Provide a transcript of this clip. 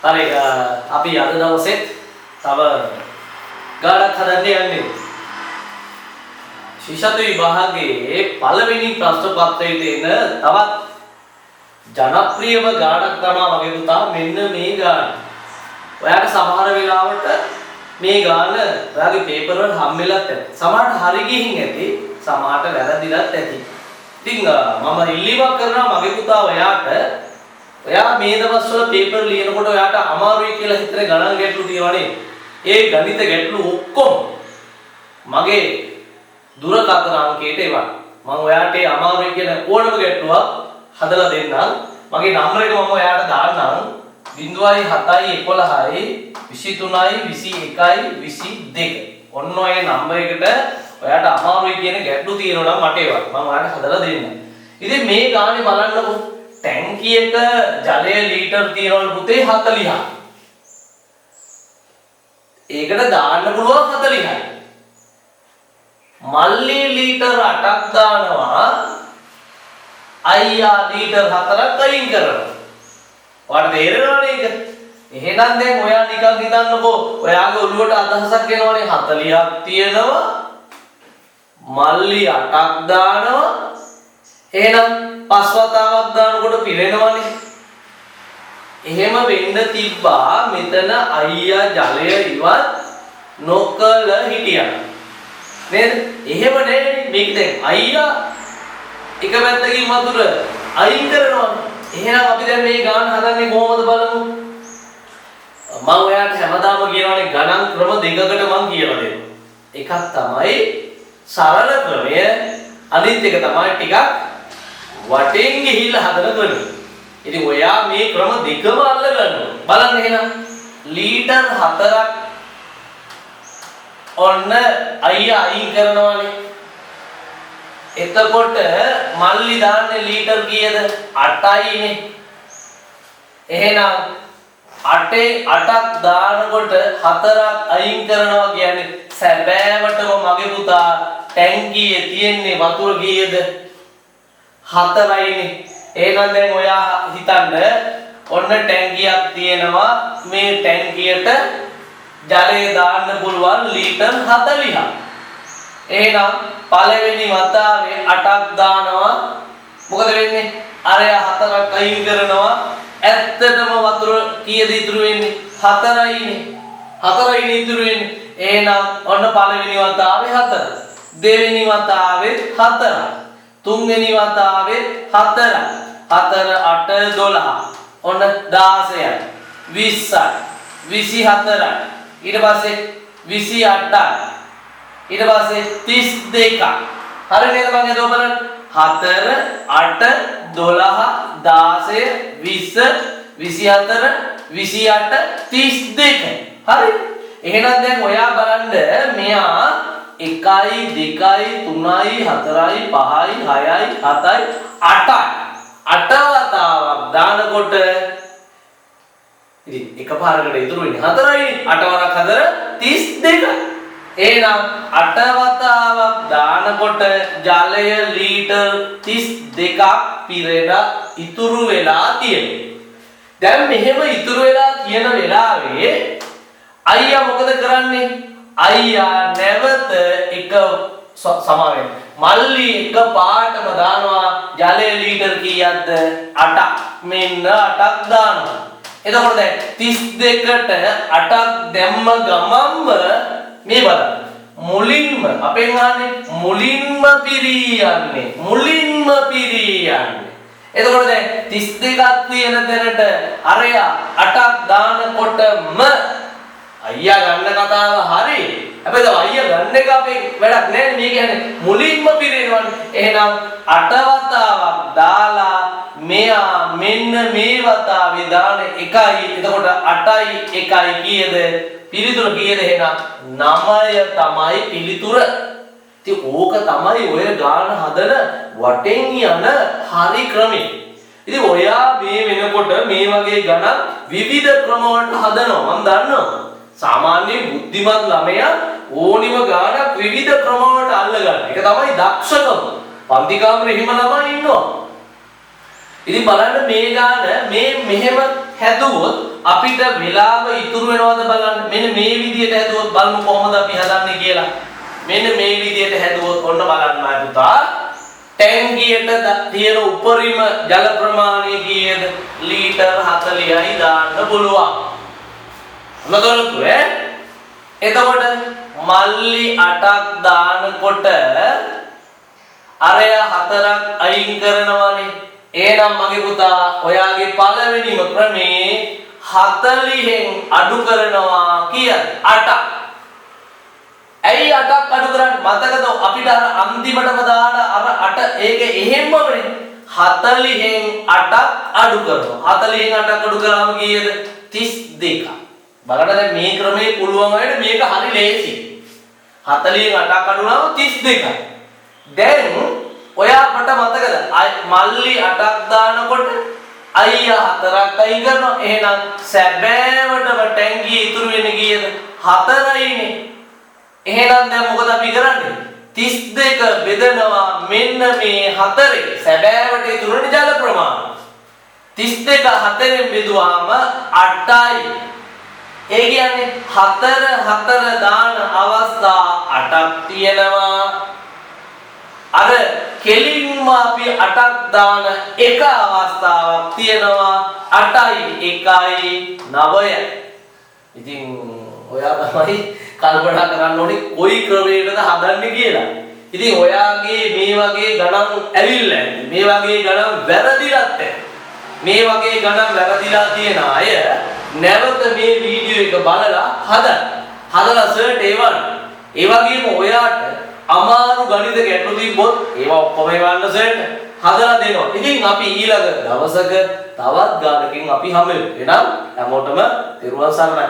හරි, අපි අද දවසෙත් තව ගානක් හදන්න යන්නේ. ශිෂ්‍යත්ව විභාගයේ පළවෙනි ප්‍රශ්න පත්‍රයට එන තවත් ජනප්‍රියම ගානක් තමයි මගේ පුතා මෙන්න මේ ගාන. ඔයාට සමහර වෙලාවට මේ ගාන ඔයාගේ පේපර් වල හම්බෙලත් ඇති. සමහරට හරි ගිහින් ඇති, සමහරට වැරදිලත් ඇති. ඉතින් මම ඉල්ලීමක් කරනවා මගේ පුතා ඔයාට, ඔයා මේ දවස්වල පේපර් ලියනකොට ඔයාට අමාරුයි කියලා හිතන ගණන් ගැටලු තියෙනවනේ. ඒ ගණිත ගැටලු ඔක්කොම මගේ දුරකථන අංකයට එවන්න. මම ඔයාට ඒ අමාරුයි කියන ඕනම ගැටලුවක් හදලා දෙන්නම්. මගේ නම්බර එක මම ඔයාට දාන්නම්. 07 11 23 21 22. ඔන්න ඔය නම්බර එකට ඔයාට අමාරුයි කියන ගැටලු තියෙනවා නම් මට එවන්න. මම ඔයාට හදලා දෙන්නම්. ඉතින් මේ ගානේ බලන්නකෝ. ටැංකියක ජලය ලීටර් තියනවලු පුතේ 40ක්. ඒකට දාන්න පුළුවන් 40යි. මල්ලි ලීටර් 8ක් දානවා, අයියා ලීටර් 4ක් අයින් කරනවා. ඔයාලට තේරෙනවනේ ඒක? එහෙනම් දැන් ඔයා නිකන් හිතන්නකෝ, ඔයාගේ ඔළුවට අදහසක් එනවනේ 40ක් තියෙනවා, මල්ලි 8ක් දානවා, එහෙනම් පස් වතාවක් දානකොට පිරෙනවනේ. එහෙම වෙන්න තිබ්බා මෙතන අයියා ජලය ඉවත් නොකළ හිටියා. නේද? එහෙම නෑනේ. මේක දැන් අයියා එක පැත්තකින් වතුර අයින් කරනවා. එහෙනම් අපි දැන් මේ ගාන හදන්නේ කොහොමද බලමු. මම ඔයාලට හැමදාම කියනවානේ ගණන් ක්‍රම දෙකකට මං කියලා දෙනවා. එකක් තමයි සරල ක්‍රමය, අනිත් එක තමයි ටිකක් වටෙන් ගිහිල්ලා හදන ක්‍රමය. ඉතින් ඔයා මේ ක්‍රම දෙකම අල්ල ගන්න ඕනේ. බලන්න එහෙනම් ලීටර් 4ක් ඔන්න අයියා අයින් කරනවානේ. එතකොට මල්ලි දාන්නේ ලීටර් කීයද? 8යිනේ. එහෙනම් අටේ 8ක් දානකොට 4ක් අයින් කරනවා කියන්නේ සැබෑවටම මගේ පුතා ටැංකියේ තියෙන්නේ වතුර කීයද? 4යිනේ. එහෙනම් දැන් ඔයා හිතන්න, ඔන්න ටැංකියක් තියෙනවා, මේ ටැංකියට ජලය දාන්න පුළුවන් ලීටර් 40ක්. එහෙනම් පළවෙනි වතාවේ 8ක් දානවා. මොකද වෙන්නේ? අරයා 4ක් අයින් කරනවා. ඇත්තටම වතුර කීයද ඉතුරු වෙන්නේ? 4යිනේ. 4යිනේ ඉතුරු වෙන්නේ. එහෙනම් ඔන්න පළවෙනි වතාවේ 4. දෙවෙනි වතාවේ 4. තුන්වෙනි වතාවේ 4. 4 8 12. ඔන්න 16යි. 20යි. 24යි. ඊට පස්සේ 28යි. ඊට පස්සේ 32ක්. හරි නේද මං එතකොට බලන්න? 4 8 12 16 20 24 28 32. හරි. එහෙනම් දැන් ඔයා බලන්න, මෙයා 1යි 2යි 3යි 4යි 5යි 6යි 7යි 8යි 8 වතාවක් දානකොට ඉතින් එකපාරකට ඉතුරු වෙන්නේ 4යි. 8 වරක් 4 32යි. එහෙනම් 8 වතාවක් දානකොට ජලය ලීටර් 32ක් පිරෙලා ඉතුරු වෙලා තියෙනවා. දැන් මෙහෙම ඉතුරු වෙලා තියෙන වෙලාවේ අයියා මොකද කරන්නේ? අයියා නැවත එක සමා වෙන්න. මල්ලි එක පාටම දානවා ජලය ලීටර් කීයක්ද? 8ක්. මෙන්න 8ක් දානවා. එතකොට දැන් 32ට 8ක් දැම්ම ගමන්ම මේ බලන්න. මුලින්ම අපෙන් අහන්නේ මුලින්ම පිරී යන්නේ. මුලින්ම පිරී යන්නේ. එතකොට දැන් 32ක් තියෙන තැනට අරයා 8ක් දානකොටම අයියා ගන්න කතාව හරි. හැබැයි තව අයියා ගන්න එක අපේ වැඩක් නෑ නේ. මේ කියන්නේ මුලින්ම පිරෙනවනේ. එහෙනම් 8 වතාවක් දාලා මෙයා මෙන්න මේ වතාවේ දාන එකයි. එතකොට 8යි 1යි කීයද? පිළිතුර කීයද එහෙනම්? 9 තමයි පිළිතුර. ඉතින් ඕක තමයි ඔය ගාන හදන වටෙන් යන හරි ක්‍රමය. ඉතින් ඔයා මේ වෙනකොට මේ වගේ ගණන් විවිධ ක්‍රම වලට හදනවා මම දන්නවා. සාමාන්‍ය බුද්ධිමත් ළමයා ඕනිම ගානක් විවිධ ක්‍රම වලට අල්ලගන්න. ඒක තමයි දක්ෂකම. පන්ති කාමරේ එහෙම ළමයි ඉන්නවා. ඉතින් බලන්න මේ ගාන මේ මෙහෙම හැදුවොත් අපිට වෙලාව ඉතුරු වෙනවද බලන්න. මෙන්න මේ විදියට හැදුවොත් බලමු කොහොමද අපි හදන්නේ කියලා. මෙන්න මේ විදියට හැදුවොත් ඔන්න බලන්න මයි පුතා. ටැංකියට තියෙන උපරිම ජල ප්‍රමාණය කීයද? ලීටර් 40යි දාන්න පුළුවන්. ඔන්න ඈ. එතකොට මල්ලි 8ක් දානකොට අරයා 4ක් අයින් කරනවානේ. එහෙනම් මගේ පුතා ඔයාගේ පළවෙනිම ක්‍රමේ 40න් අඩු කරනවා කීයද? 8ක්. ඇයි 8ක් අඩු කරන්නේ? මතකද අපිට අර අන්තිමටම දාන අර 8 ඒක එහෙම්මනේ. 40න් 8ක් අඩු කරනවා. 40න් 8ක් අඩු කරාම කීයද? 32ක්. බලන්න දැන් මේ ක්‍රමේ පුළුවන් අයට මේක හරි ලේසි. 40න් 8ක් අඩු වුණාම 32යි. දැන් ඔයා මට මතකද මල්ලි 8ක් දානකොට අයියා 4ක් අයින් කරනවා. එහෙනම් සැබෑවටම ටැංකිය ඉතුරු වෙන්නේ කීයද? 4යිනේ. එහෙනම් දැන් මොකද අපි කරන්නේ? 32 බෙදනවා මෙන්න මේ 4. සැබෑවට ඉතුරු වෙන ජල ප්‍රමාණය. 32 4ෙන් බෙදුවාම 8යි. ඒ කියන්නේ 4 4 දාන අවස්ථා 8ක් තියෙනවා. අර කෙලින්ම අපි 8ක් දාන එක අවස්ථාවක් තියෙනවා. 8යි 1යි 9යි. ඉතින් ඔයා තමයි කල්පනා කරන්න ඕනේ කොයි ක්‍රමයකටද හදන්නේ කියලා. ඉතින් ඔයාගේ මේ වගේ ගණන් ඇවිල්ලා ඇති. මේ වගේ ගණන් වැරදිලත් ඇති. මේ වගේ ගණන් වැරදිලා තියෙන අය නැවත මේ වීඩියෝ එක බලලා හදන්න. හදලා සර්ට් එවන්න. ඒ වගේම ඔයාට අමාරු ගණිත ගැටලු තිබ්බොත් ඒවා ඔක්කොම එවන්න සර්ට් හදලා දෙනවා. ඉතින් අපි ඊළඟ දවසක තවත් ගානකින් අපි හමු වෙමු. එහෙනම් හැමෝටම තෙරුවන් සරණයි.